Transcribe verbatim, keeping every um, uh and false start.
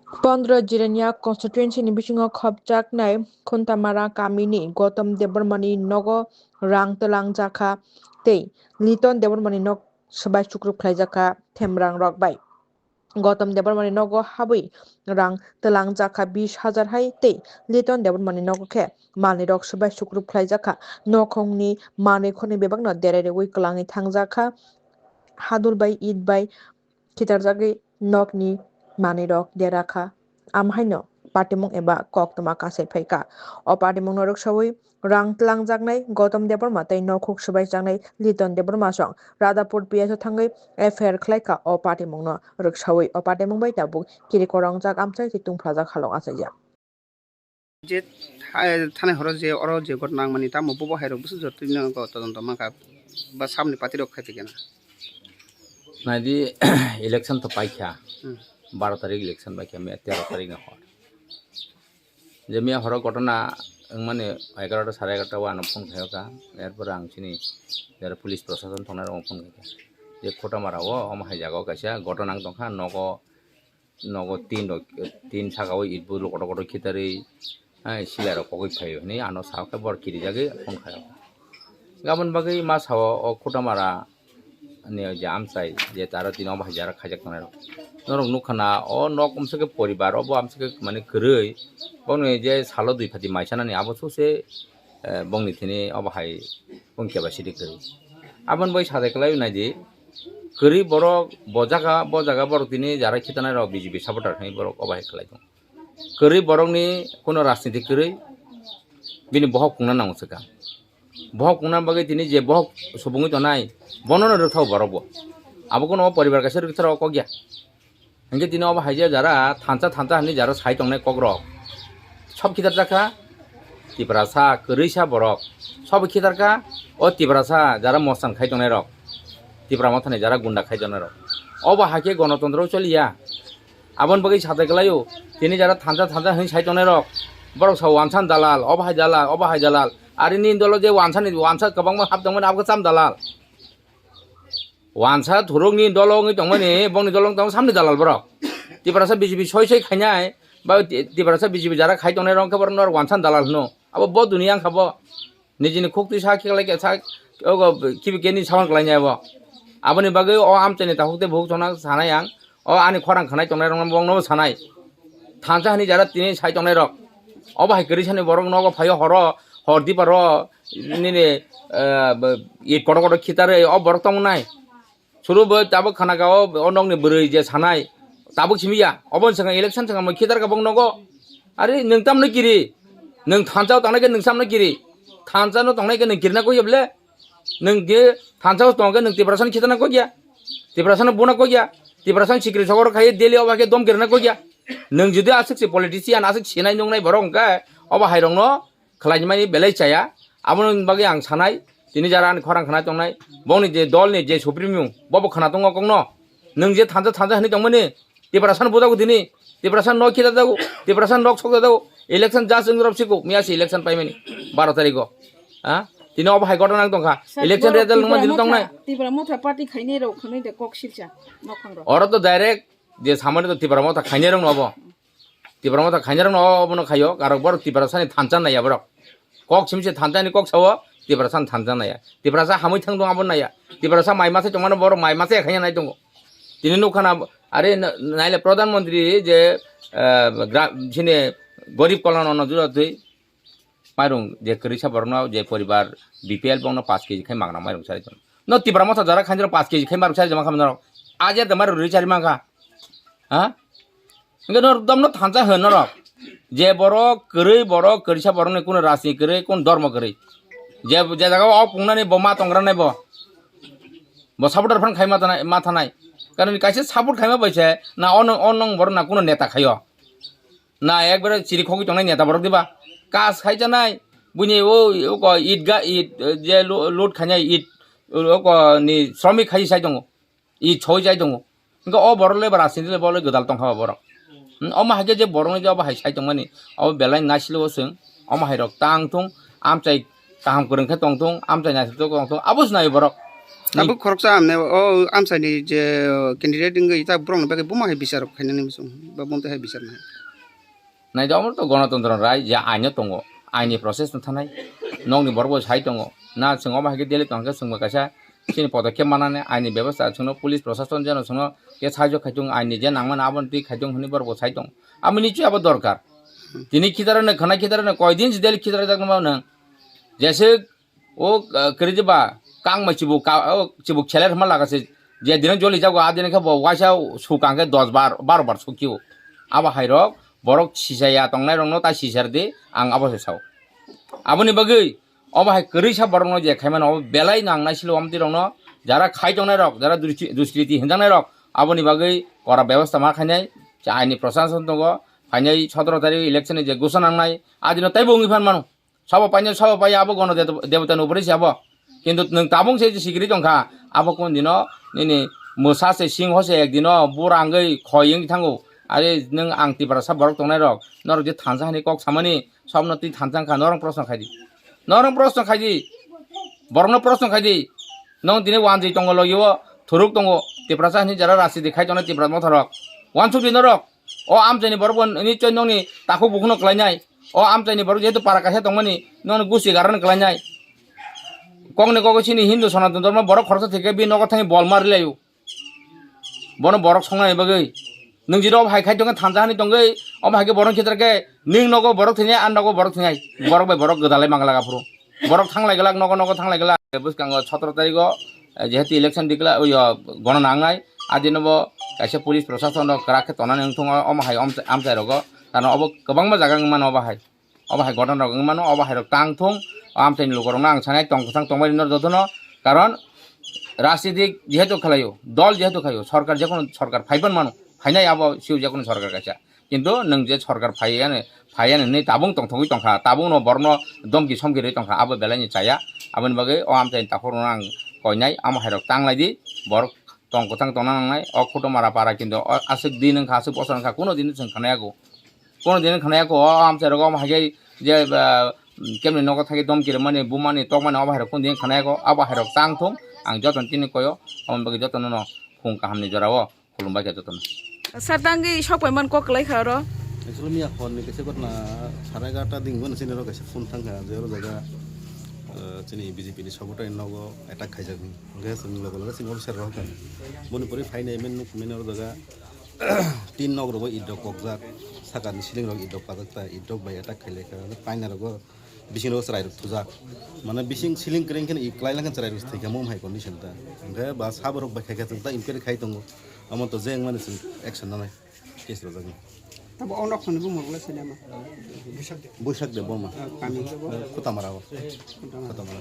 Pondro Jirania constituency ni bisingo khopjaknai Khuntamara kamini Gotom Debbarmani nogo rang twlangjakha tei Liton Debbarmani nok swbai chukrup khlaijakha themrang rok bai. Gotom Debbarmani nogo habwi rang twlangjakha bish hajar hai tei Liton Debbarmani nogo khe manwi rok swbai chukrup khlaijakha. Nokhongni manwi khorni bebakno derai rwui kwlangwi thangjakha. Hadul bai it bai khitarjagwi nokni manwirok dera kha. Amhaino patimung eba koktwma kasai phai kha. O patimungno rwksaui rang twlangjaknai Gotom Debbarma tei nokhuk swbaijaknai Liton Debbarma song Radhapur P S o thangwi F I R khlai kha. O patimungno rwksaui o patimung bai tabuk kiri korongjak amchai tei tungphlajak halok achaijak. Je tha-, thanai horo je oro je ghotna nangmani tamo bobo hai rok bwswk jotoni no todonto mankha ba samni party rok khai tongkha na. Naidi election to paikha, Hmm. baro tarik election paikha, me tero tarik ni hor. Je miya horo ghotna wngmani egarota sare egarota o ano phone khaio kha, erpore ang chini jara police prosason tongnai rok phone khaikha. Je Khotamara o omo hai jaga o kaisa ghotna wng tongkha, nogo nogo tin rok, tin saka o it bulu kotor kotor khitarwi, hai, silai rok kogwi phaio hinwi ano sao khe bor kirijagwi phone khaio. Gabon bagwi ma sao o Khotamara ni je amchai je taro tini obo hai jara khaijak tongnai rok. Norok nukha na o nok umsa khe poribar obo amsa khe mane kwrwi. Boni je salo dui phati mai sanani abo sose, eh, bongni thini obo hai bong capacity kwrwi. Aboni bai sajai kwlai naidi. Kwrwi borok bo jaga, bo jaga borok tini jara khitanai rok B J P supporter hinwi borok obo hai khlai tongo. Kwrwi borokni kuno rajniti kwrwi bini bohok kungna nango swkang. Bohok kungna bagwi tini je bohok subungwi tonai, bono no rwkthao borok bo. Abo kuno o poribar kaisa rwktharo o kok ya. Hinkhe tini obo hai je jara thansa thansa hinwi jara sai tongnai kokrok. Sob khitarjakha Tiprasa kwrwisa borok. Sob khitarkha o Tiprasa jara mosan khai tongnai rok. Tipra mothani jara gunda khai tongnai rok. Obo hai khe gonotontro choliya. Aboni bagwi sajai kwlaio. Tini jara thansa thansa hinwi sai tongnai rok. Borok sa wansan dalal, obo hai dalal, obo hai dalal. Ari nini dolo je wansani wansa kwbangma hap tongmani abo khe cham dalal. Wansa thurukni dolo wngwi tongmani, bongni dolo wngwi tongmani samni dalal borok. Tiprasa B J P soi soi khainai, ba Ti-, Tiprasa B J P jara khai tongnai rok khe borok norok wansa dalal hwno. Abo bo duniya wngkha bo. Nijini khuktwi sa khiklai khe sa, ogo kibi keni saman kwlainai abo. Aboni bagwi o amchaini takhuk tei bukhuk chongna sanai ang. O ani khorang khanai tongnai rokno bongno sanai. Thansa hani jara tini sai tongnai rok. Obo hai kwrwi sani borok nogo phaio horo, hor diparo nini, eh, bo-, it kotor kotor khitarwi o borok tongmwnai. Suru bo tabuk khana ka o, o nokni bwrwi je sanai. Tabuk simi ya. Obo swkang election swkang mo khitar ka bong nogo. Ari nwng tamno kiri. Nwng thansa o tongnai khe nwng samno kiri. Thansa no tongnai khe nwng kirina koi ble. Nwng je thansa o tong khe nwng Tiprasa ni khitarna koi ya. Tiprasa no buna koi ya. Tiprasa ni sikri sogor khai daily obo khe dom kirina koi ya. Nwng jodi aswk se politician aswk sinai nungnai borok hwnkhe obo hai rokno khlaimani belai chaya. Aboni bagwi ang sanai, tini jara ani khorang khna tongnai, bongni je dolni je supreme, bobo khna tongo kokno. Nwng je thansa thansa hinwi tongmani, Tiprasano bujago tini, Tiprasano nok khijajago, Tiprasano nok sokjajago, election just wng rw siko, miya se election paimani, baro tarikgo. Ha? Tini obo hai ghotona wng tongkha, Sir, election borok result wngma Tipra jil Motha, tongnai. Tipra Motha party khainai rok khwnwi de kok silcha, nokhang rok. Oro to direct je samani to Tipra Motha khainai rokno obo. Tipra Motha khainai rokno obono khaio, karok borok Tiprasani thansa naiya borok. Kok simi se thansa ni kok sao, Tiprasani thansa naiya. Tiprasa hamwi thang tong abo naiya. Tiprasa mai masa tongmano borok mai masa khaina nai tongo. Tini nukha na, are na-, naile Pradhan Mantri je, eh, gra-, sini Garib Kalyan Anna Yojana twi mairung je kwrwisa borokno je poribar B P L bongno paanch K G khai magna mairung chari tong. No Tipra Motha jara khainai rok paanch K G khai mairung chari tong kha norok. Aje de mairung rwi chari mangkha. Ha? Hingke norok domno thansa hwn norok. Je borok kwrwi borok kwrwisa borokni kuno rajni kwrwi, kuno dhormo kwrwi. Je, je jaga o pungnani bo ma tongra nai bo. Bo supporter phan khai ma thanai, ma thanai. Karon kaisa support khaima bai se na ono, ono borok na kuno neta khaio. Na ekbare chiri khogwi tongnai neta borok diba. Kas khai chanai. Buini o, o ko it ga, it, eh, je lo-, load khainai it, o ko ni sromik khai sai tongo. I choi jai tongo. Hingke o borok le ba rajniti le bo le gwdal tongkha ba borok. Hmm, omo hai khe je borok ni je obo hai sai tongmani, obo belai naisilo o chwng, omo hai rok tang thung, amchai kaham kwrwng khe tong thung, amchai naisilo tong thung, abo se nai borok. Tabuk khoroksa amne o amchaini je candidate wngwi ta borokni bagwi buma hai bichar khainani muchung ba bonte hai bichar nai. Naidi, omo to gonotontro rai je aino tongo, aini process no thanai, nokni borok bo sai tongo, na chwng omo hai khe Delhi tongkhe chwngbo kaisa chini podokhe manani aini bebosta chwngno police prosason jeno chwngno khe sahajyo khaitung aini je nangmani aboni twi khaitung hwnwi borok bo sai tongo. Amo nichwi abo dorkar. Tini khitarano khwnai khitarano koidin si Delhi khitarajak nang jese O, ah, kwrwi ba, kangma chibuk ka-, o, chibuk seler hwnma laga se, je dino joli jago, a dino khe bo waisa sukang khe dos bar, baro bar sukio. Abo hai rok, borok sisaya tongnai rokno ta sisar di, ang abo se sao. Aboni bagwi, obo hai kwrwi sa borokno je khaimano, obo belai nang naisilo, omo twi rokno, jara khai tongnai rok, jara dusti-, duskriti hinjaknai rok, aboni bagwi kora bebosta ma khainai, je aini prosason tongo, phainai sotoro tarik election ni je gusa nangnai, a dino teibo wngwi phan mano. Sabo painai, sabo pai abo gono debota ni upore se abo. Kintu nwng tabung se sikiri tongkha, abo kun dino nini mwsa se singho se ek dino bura wngwi khoi wngwi thango. Are nwng ang Tiprasa borok tongnai rok, norok je thansa hani kok samani, sobno twi thansa wngkha, norok proshno khaidi. Norok proshno khaidi. Borokno proshno khaidi. Nwng tini wanjwi tongo logi o, thuruk tongo, Tiprasa hani jara rasi di khai tongnai Tipra motha rok. Wansuk di norok. O amchaini borok bo nichoi nokni takhuk bukhukno kwlainai. O amchaini borok jehetu para kaisa tongmani, nokni gusi garano kwlainai. Kokni kok sini Hindu Sanatan Dhormo borok khoroksa thwikhe bini nogo thangwi bol ma rwlaio. Bono borok songnani bagwi. Nwng jira obo hai khai tongkhe thansa hani tongwi, omo hai khe borok khitar khe ning nogo borok thwinai, a nogo borok thwinai. Borok bai borok gwdalai mangla aphuru. Borok thanglai glak, nogo nogo thanglai glak. Bwskango sotoro tarigo, eh, jehetu election declare, oi, oh, gona nangnai, adino bo kaisa police prosason rok kwrak khe tonani wngthung o, omo hai amchai, amchai rogo. Karon obo kwbangma jaga wngmano obo hai. Obo hai gotona rok wngmano, obo hai rok tang thung, o amchaini lukurokno ang sanai tong kwthang tongbai rino jotono. Karon rajnitik jehetu khlaio, dol jehetu khlaio, sorkar jekono sorkar phaiban mano, phainai abo sio jekono sorkar kaisa. Kintu nwng je sorkar phai yani, phai yani hwnwi tabung tongthogwi tongkha, tabungno borokno domki somki rwi tongkha, abo belaini chaya. Aboni bagwi o amchaini takhorokno ang koinai, amo hairok tanglai di, borok tong kwthang tongna nangnai, o Khutamara para kintu o aswk din wngkha, aswk bosor wngkha, kuno din chwng khwnaya kho. Kuno din khwnaya kho, o amchairok omo hai khe je, ah, kemni nogo thangwi domki rwmani, bumani, tokmani, obo hairok kuno din khwnaya kho, abo hairok tang thung, ang jotono tini koyo, aboni bagwi jotono no khung kahamni jorao. Khulumbai khe jotono. Sir, tangwi sok paiman kok kwlai kha oro? Actually, miya horni kaisa ghotna, sare egarota ding bono chini oro kaisa phone thangkha, je oro jaga, ah, chini B J P ni supporter ni nogo attack khaijak ni. Hwnkhe chwng loge loge chini officer rok kha. Boni pore phainai men nuk men oro jaga tin nok rogo it rok kokjak, sakani ceiling rok it rok pajak ta, it rok bai attack khailai kha. Paina rogo Bising rogo chwrai rok thujak. Mane bising ceiling kwrwng khe i kwlai lang khe chwrai rok thwi kha mom hai condition ta. Hwnkhe ba sabo rok bai khai kha chwng ta inquiry khai tongo. Omo to je wngmani chwng action nanai. Case rojak ni. Tabo o nok khoni bumung le sinema. Buisak de boma. Ah, kami. Khutamara o. Khutamara. Khutamara.